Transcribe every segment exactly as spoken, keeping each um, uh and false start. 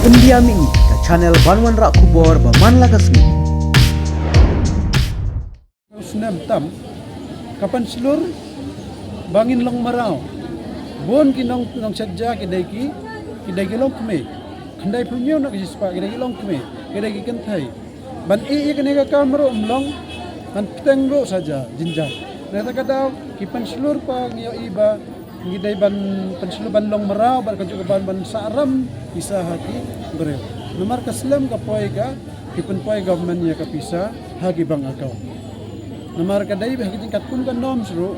India Mini, ka channel ban wanrah khubor ba man la ka sngi. Snem tam ka pynshlur ba ngin long mraw. Bun ki nong nong shet ja ki dei ki ki dei ki long kmie. Khyndai phew hynñiew na ka shispah ki dei ki long kmie, ki dei ki kynthei. Ban ïeh ïa kane ka kam ruh ym long, ban pteng ruh sa ja jingjia. Na kata ka daw ki pynshlur pa ngi ïohi ba ngi dei ban pynshlur ban long mraw bad kajuh ka ban ban sah ram pisa ha ki briew. Namar ka slem ka poi ka ki pynpoi government ïa ka pisa ha ki bank account. Namar ka dei ha ki jingkatkum ka norms ruh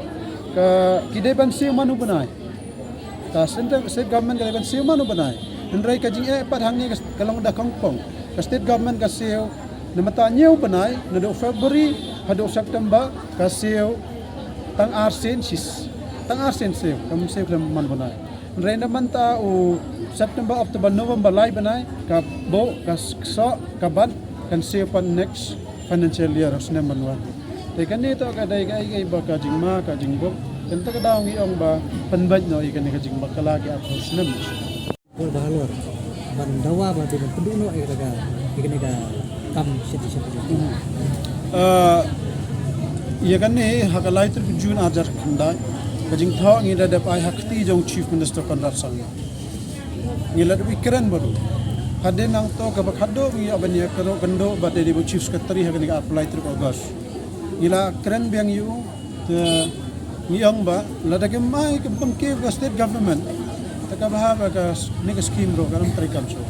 ka ki dei ban siew man u bnai. Ka central state government ka dei ban siew man u bnai. Hynrei ka jingeh pat hangne ka long da kongkong. Ka state government ka siew na mynta hynñiew bnai, naduh February haduh September ka siew tang ar sien sis. Tang ar sien siew, kam siew khlem man bnai. Hynrei na mynta u September, October, November lai bnai ka buh, ka ksoh, ka bat, kan siew pat next financial year, snem ban wan. Te kane to ka dei kaei kaei ba ka jingma ka jingbuk. Te kata ka daw ngi ong ba pynbeit noh ïa kane ka jingbakla ki arphew snem. Bor ba halor ban dawa ba te ban pynduh noh ïa kata ka, ïa kane ka kam shet shet. Ah, ïa kane ha ka lai tarik June ar hajar khyndai, ka jingthoh ngi la dep ai ha kti jong Chief Minister Conrad Sangma. Ngi la dep kren bad u. Hadien nangto kaba khadduh ngi ïa ban ïa kynduh bad u Chief Secretary ha kane ka arphew lai tarik August. Ngi la kren biang ïa u, te ngi ong ba lada kim ai, kim pynkiew ka state government, te kaba ha ba kane ka scheme ruh kam trei kam shuh.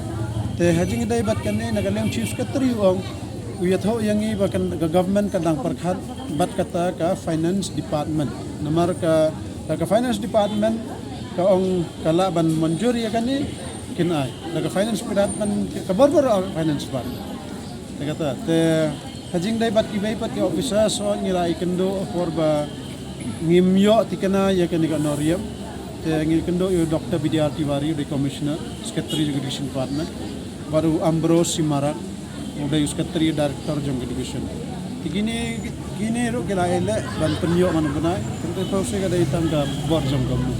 Te ha jingïadei bad kane, na ka liang Chief Secretary u ong u ïathuh ïa ngi ba kan, ka government ka dang pyrkhat bad kata ka finance department. Namar ka, ka finance department ka ong ka lah ban mynjur ïa kane, kin ai. Da ka finance department, ka bor bor finance department. Te kata, te ha jingïadei bad kiwei pat ki officer, so ngi la ïakynduh por ba ngim ïoh thikna ïa kane ka nongrim. Te ngi ïakynduh ïa u Doctor B D R Tiwari, u dei Commissioner, Secretary jong ka Education Department, bad u Ambrose Simarak, u dei u Secretary Director jong ka Education. Te kine, kine ruh ki la ïaleh ban pynïoh man u bnai. Te ka process ka dei tang ka bor jong ka mu.